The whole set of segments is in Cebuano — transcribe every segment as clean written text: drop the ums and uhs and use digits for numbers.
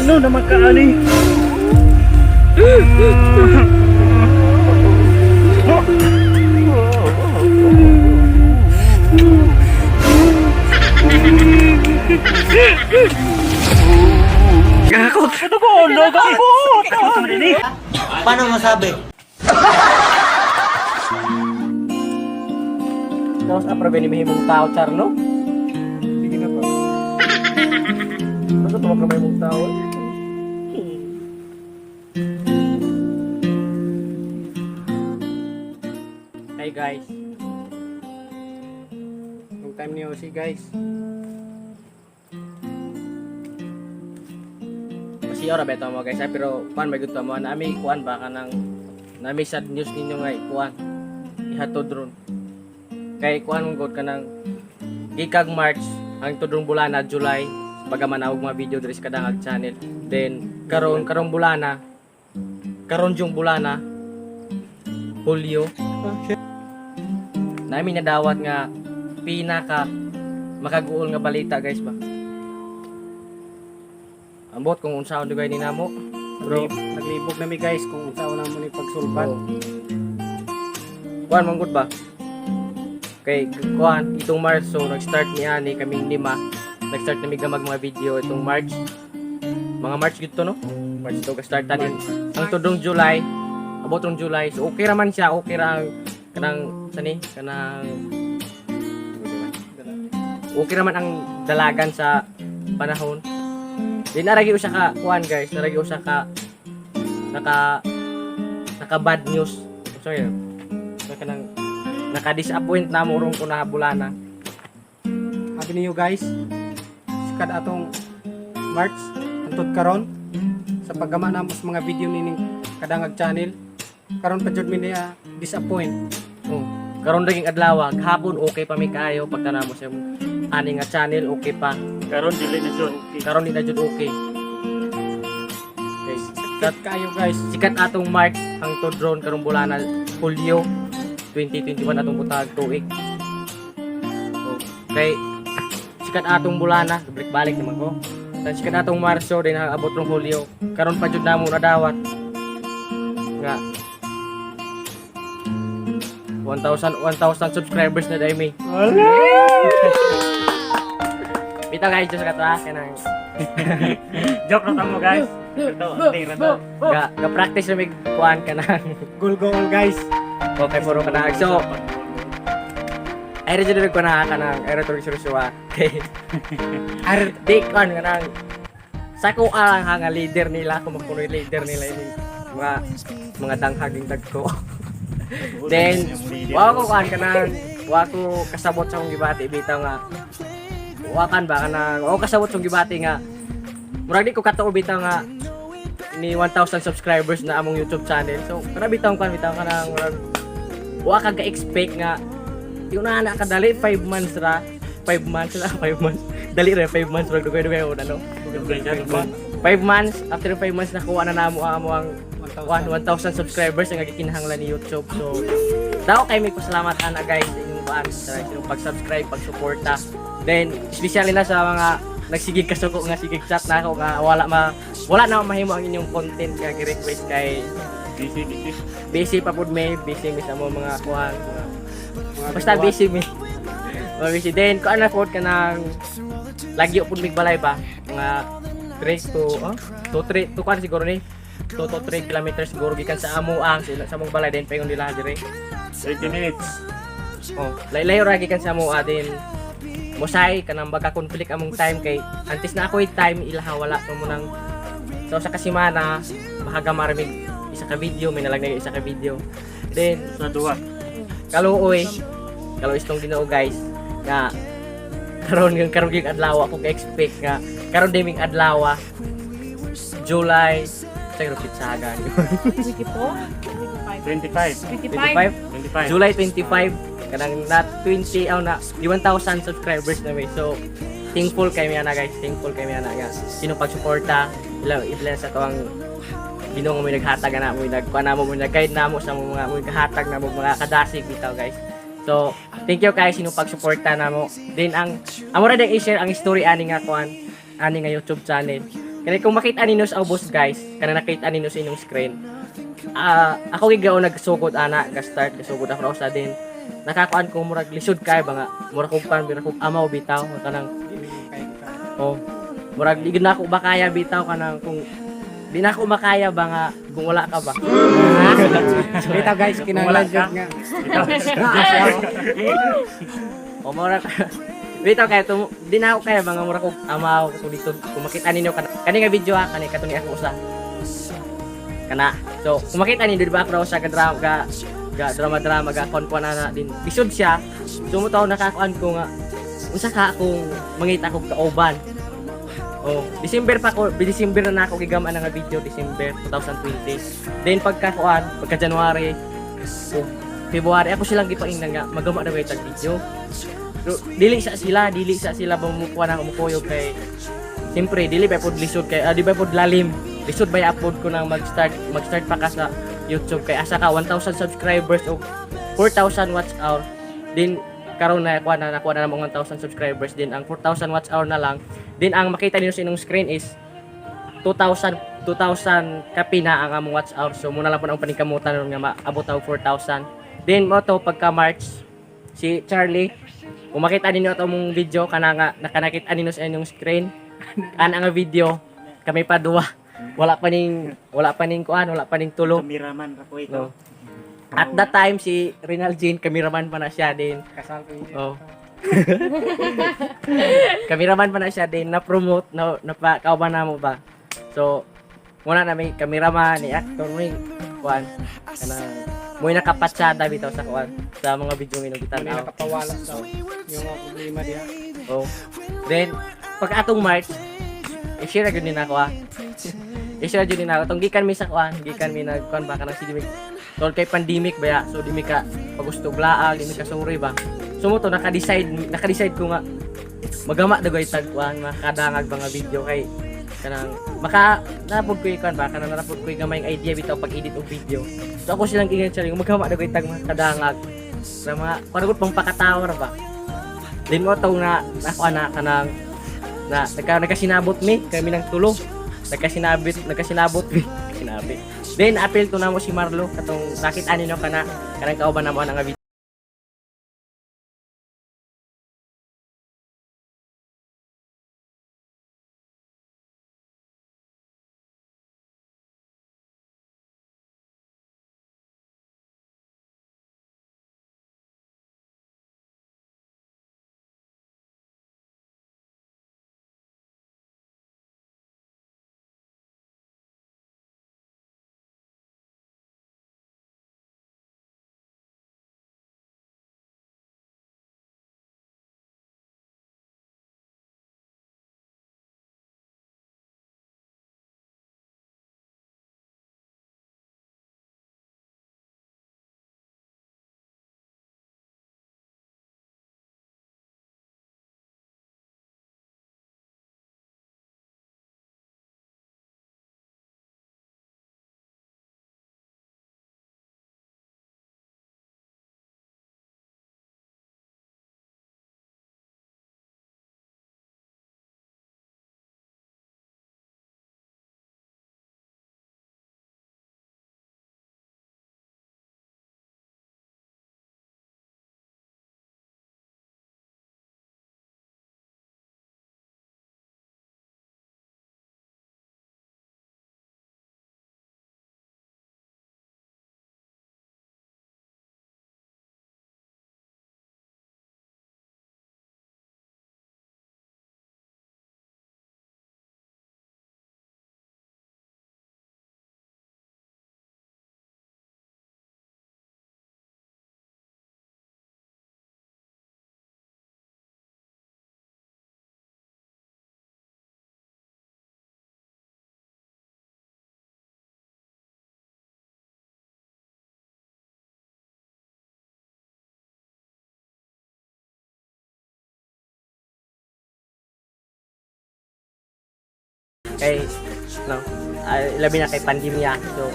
Ano naman ka ani? Gakot. Ano ko? Ano gakot? Ano rin eh? Paano masabi? Tapos apro ni mahimong tao char no? Sige na pa. Ano tuwag na mahimong tao? Hi guys. Long time niyo si guys. Kasi ora beto mo guys, ah, pero kuan may gusto mo nami kuan ba kanang nami sad news ninyo nga kuan ihatod ron. Kay kuan god kanang gikag March ang tudrong bulana July pagamanawag mga video diri sa Kadangag channel. Then karon karong bulana karon yung bulana Hulyo nami nadawat nga pinaka makaguol nga balita guys ba. Ambot kung unsaon dugay ni namo. Bro, Naglibog na mi guys kung unsaon na mo ni pagsulbat. Kuan manggod ba? Kay kuan itong Marso nag-start ni ani kaming lima. Nag-start na mi gamag mga video itong March. Mga March gid to no? March to ga-start tani. Ang tudong July, abot rong July. So okay ra man siya, okay ra ang kanang sani kanang okay ra man ang dalagan sa panahon. Di naragi usa ka kuan guys, naragi usa ka naka naka bad news. Sorry. Naka nang naka-disappoint na mo rong kuna bulana. Sabi niyo guys, sikat atong March antud karon sa paggama namo sa mga video nining Kadangag channel. Karon pa jud mi niya disappoint. Oh. Karon daging adlaw, hapon okay pa mi kaayo pagtanaw mo sa imong ani nga channel okay pa. Karon dili na jud okay. Karon di na jud okay. Guys, Sikat kayo guys. sikat atong March hangtod ron karong bulana Hulyo 2021 atong butag tuig. Oh, kay sikat atong bulana, balik-balik naman ko. Tan sikat atong Marso din ang abot rong Hulyo. Karon pa jud namo nadawat nga 1,000 1,000 subscribers na dai mi. Bitaw guys, just kato ah, kanang Joke na tamo guys. Ito, acting ra to. ga, ga practice na mig kuan kanang Goal goal guys. Okay, puro ka na. So, ay rin dyan ko na kanang ay rin sursuwa. Kay Ar di kan kanang sa ko ang nga leader nila kung magpuno yung leader nila yung mga mga danghaging dagko. Then, wa ko kan kanang wa ko kasabot sa akong gibati bitaw nga wa kan ba kanang wa ko kasabot sa akong gibati nga murag di ko katuo bitaw nga ni 1,000 subscribers na among YouTube channel. So, kana bitaw kan bitaw kanang murag wa ka ga-expect nga yung na na kadali 5 months ra 5 months ra 5 months dali ra 5 months ra dugay-dugay o ano 5 months after 5 months nakuha na namo ang amo ang 1,000. 1,000 subscribers ang gikinahanglan ni YouTube. So, dako kay may pasalamat ana guys sa inyong kuan sa inyong pag-subscribe, pag-suporta. Then, especially na sa mga nagsigig kasuko nga sigig chat na ako nga wala na mahimo ang inyong content nga gi-request kay Busy, busy. busy pa pud may busy mi sa mo mga kuan Mga basta gawa. busy mi mga busy then kuan na pod kanang lagi pud mig balay ba mga 3 to oh, 2 3 to kuan siguro ni 2 to 3 kilometers siguro gikan sa amo ang sa, sa among balay then paingon nila dire. 30 minutes. Oh, laylayo ra gikan sa amo din mosay kanang baga conflict among time kay antes na ako'y time ilaha wala pa mo nang so sa kasimana bahaga maramig isa ka video may nalagay isa ka video then Sa duha. Kaluoy. Kaluoy itong Ginoo guys nga karon yung karon yung adlaw ako ka-expect nga karon diming adlaw July sa pizza gani. 24? 25. 25? 25 25. July 25 kanang na 20 aw na di 1,000 subscribers na may. So thankful kay mi ana guys, thankful kay mi ana nga sino pagsuporta ila ila sa tuang Ginoo mo naghatag na mo nagkuan na mo nag-guide na mo sa mga mo naghatag na mo mga kadasig bitaw guys. So thank you kay sino pagsuporta na mo. Then ang amo ra din i-share ang story ani nga kuan ani nga YouTube channel. Kani kung makita ninyo sa ubos guys, kana nakita ninyo sa inyong screen. Ah, ako gigaw nagsugod ana, ga-start gasugod ako sa din. Nakakuan ko murag lisod kay ba nga, murag kog pan, murag kog amaw bitaw kanang oh, murag di gud na ako makaya bitaw kanang kung di na ako makaya ba nga kung wala ka ba. Bitaw guys, kinahanglan jud nga. O murag bitaw kay tum di na ako kaya ba nga murag kog amaw kung dito kung makita ninyo kana kani nga video ha, kani katong ni ako usa. Kana. So, kung makita ninyo di ba ako raw siya ga drama ga, ga drama drama ga kon na na din. Isod siya. So mo taw nakakuan ko nga unsa ka kung mangita kog kauban. Oh, December pa ko, December na ako gigam nga video, December 2020. Then pagka kuan, pagka January, oh, February ako silang gipaingnan nga magama na tag video. So, dili sa sila ba mukuha na mukuyog kay siyempre dili ba pod lisod kay di ba pod lalim. Lisod ba i-upload ko nang mag-start pa ka sa YouTube kay asa ka 1,000 subscribers o 4,000 watch hour. Din karon na kuha na nakuha na namong 1,000 subscribers din ang 4,000 watch hour na lang. Din ang makita niyo sa inyong screen is 2,000 2,000 kapi na ang among watch hour. So muna lang po ang paningkamutan nun nga maabot og 4,000. Then mo to pagka March si Charlie kung makita ninyo ato mong video kana nga nakanakita ninyo sa inyong screen ana nga video kami pa duwa wala pa ning kuan, wala pa ning tulo. Kameraman ra ko ito. No. At that time si Rinal Jean cameraman pa na siya din. Kasal ko yun. Oh. Cameraman pa na siya din na promote na napa kauban na mo ba. So muna na may cameraman ni actor may kuan kana mo nakapatsada bitaw sa kuan sa mga video nga May gitan-aw. nakapawala sa yung mga problema diha. Oh. Then pag atong March, i-share gyud ni nako ah. I-share gyud ni nako tong gikan mi sa kuan, gikan mi nagkuan ba kanang sige mi tol kay pandemic ba ya. So di mi ka pagusto laag, di mi ka sorry ba. So mo to naka-decide ko nga magama dagoy tag kuan makadangag ba nga video kay kanang maka napod ko kuan ba kanang napod ko gamay idea bitaw pag edit og video. So ako silang ingan siya magama dagoy tag makadangag sa mga kuan pang pakatawa ra ba. Din mo tong na ako na kanang na nagkasinabot mi kami ng tulo. Nagkasinabot mi. Sinabit. Then appeal to namo si Marlo katong nakit ani no kana kanang kauban namo ang nga kay no labi na kay pandemya. So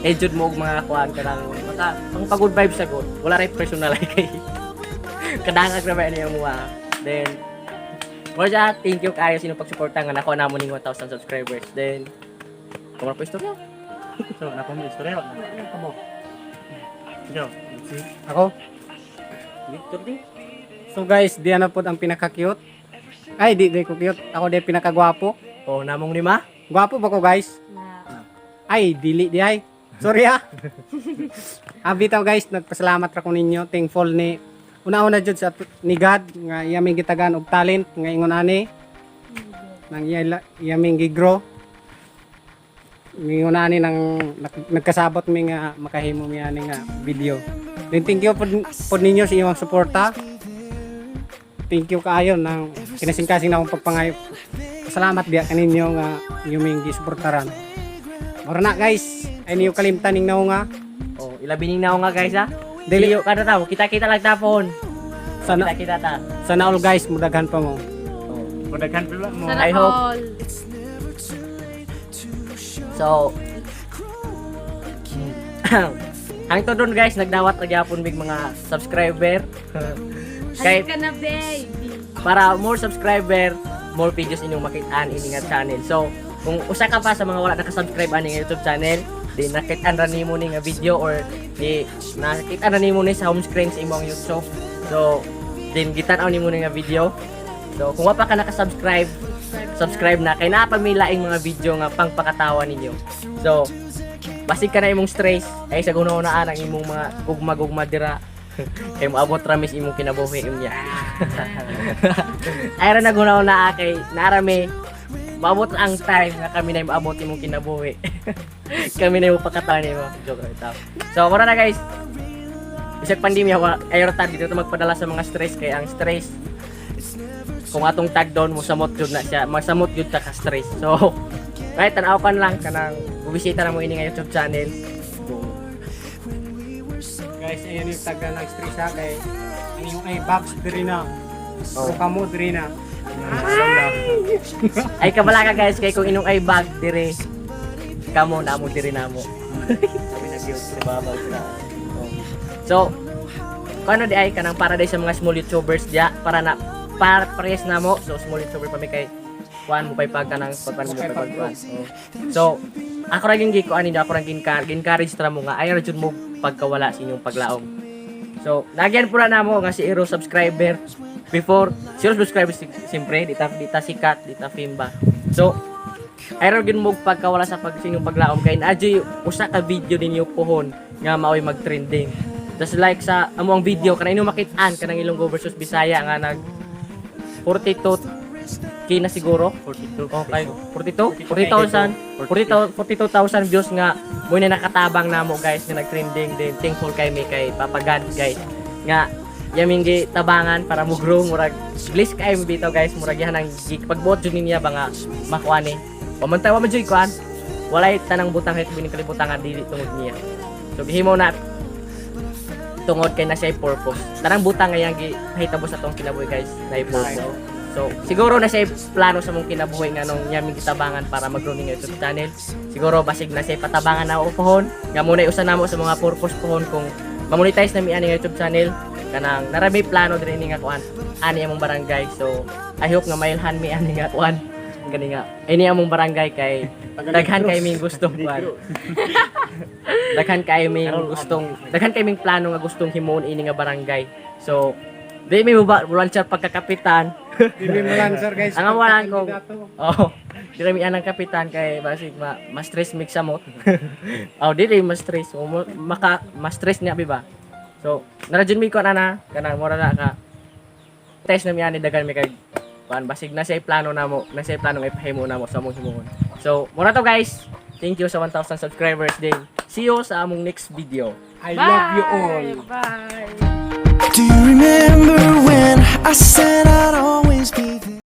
eh jud mo og mga kuan kanang maka pang pa good vibes ako. Wala ray personal kay kadangag ra ba niya mo. Then Mura siya, thank you kaayo sa inyong pagsuporta nga nakuha namo ning 1,000 subscribers. Then, kumara po istorya. So, nako mo istorya. Amo. Ikaw. Ako. So guys, di na pod ang pinaka-cute. Ay, di ko cute. Ako di pinakagwapo. Oh, namong lima. Gwapo ba ko, guys? Na. Ay, dili di ay. Sorry ah. Abi taw guys, nagpasalamat ra ko ninyo. Thankful ni una-una jud sa ni God nga iya may gitagaan og talent nga ingon ani nang iya may gigrow. Ingon ani nang nagkasabot mi nga makahimo mi ani nga video. Then thank you pod ninyo sa inyong suporta. Thank you kaayo nang kinasingkasing na akong pagpangayo. Salamat biya kaninyo nga inyo may gisuportaran. Mura na guys, ay niyo kalimtan ning naunga. Oh, ilabi ning naong nga guys ha. Dili. Dili kada tawo, kita-kita lang tapon. Sana Kita-kita ta. sana all guys, mudaghan pa mo. Oh. Padaghan pa ba mo? Sana I hope- all. So, hangtod doon guys, nagdawat na gyapon mig mga subscriber. Kay Halika na, baby. para more subscriber, more videos inyong makitaan ini nga channel. So, kung usa ka pa sa mga wala naka-subscribe ani nga YouTube channel, di nakitaan ra nimo ni nga video or di nakitaan ra nimo ni sa home screen sa imong YouTube. So, din gitan-aw nimo ni nga video. So, kung wa pa ka naka-subscribe, subscribe na kay naa pa may laing mga video nga pangpakatawa ninyo. So, basig ka na imong stress ay sa guna-unaan ang imong mga gugma-gugma dira kay moabot ra mis imong kinabuhi unya. Ay ra na guna-una kay narami maabot ang time nga kami na maabot imong kinabuhi. Kami na yung pakatawa nimo. Joke lang itaw. So, mura na guys. Bisag pandemya wa ay ra ta dito ta magpadala sa mga stress kay ang stress kung atong tag doon mo samot jud na siya, masamot jud ta ka stress. So, right, tan-aw kan lang kanang bubisita na mo ini nga YouTube channel. Guys, ayan yung taga ng stress ha kay ang iyong ay box diri na. Oh. So kamo diri na. Ay kabala ka guys kay kung inong ay bag dire kamo na mo dire namo. Kami nagyod sa babaw sila. So, kung ano di ay kanang para day sa mga small YouTubers diya para na para parehas na mo. So small YouTuber pa mi kay kuan mo pay pag kanang pagpan mo pay pag kuan. Oh. So, ako ra gyud gikuan ninyo, ako ra gin-encourage tra mo nga ay ra jud mo pagkawala sa inyong paglaom. So, nagyan pura namo nga si Ero subscriber before zero subscriber siyempre di ta sikat, di ta fame ba. So, ay ra gyud mo pagkawala sa pag sa inyong paglaom kay naadyoy usa ka video ninyo pohon nga maoy mag-trending. Just like sa amo ang video kanang inyong makit-an kanang Ilonggo versus Bisaya nga nag 42K na siguro. 42. Okay, 42? 40,000 42 42,000 views nga mo na nakatabang namo guys nga nag-trending din. Thankful kay mi kay Papa God guys nga yaming gi tabangan para mo grow, murag bliss kay mo bitaw guys, murag yan ang pagbuot jud niya ba nga makuha ni. Pamantay wa man jud kuan. Walay tanang butang hit bining kalibutan nga dili tungod niya. So gihimo na tungod kay na siya purpose. Tanang butang nga yang gihitabo sa atong kinabuhi guys na purpose. So, siguro na siya plano sa mong kinabuhi nga nung yaming gitabangan para mag-grow ning YouTube channel. Siguro basig na siya patabangan na ako pohon. Nga muna usa namo sa mga purpose pohon kung ma-monetize na mi ani nga YouTube channel kanang narami plano diri ni nga kuan ani among barangay. So, I hope nga mailhan mi ani nga kuan kani nga ini among barangay kay daghan kay ming gustong kuan. Daghan kay ming plano nga gustong himuon ini nga barangay. So, di mi mo ba siya pagkakapitan. Di mi mo lancer guys. Ang awalan ko. Pagkakandidato. Oh, di mi anang kapitan kay basig ma ma-stress mix mo. Oh, dili ma-stress o maka ma-stress niya ba. So, narajun mi ko ana kanang mura na ka. Test na mi ani dagan mi kay kuan basig na siya plano namo, na siya plano nga ipahimo namo sa among himuon. So, mura to guys. Thank you sa 1,000 subscribers din. See you sa among next video. I love you all. Bye. Do you remember when I said I'd always be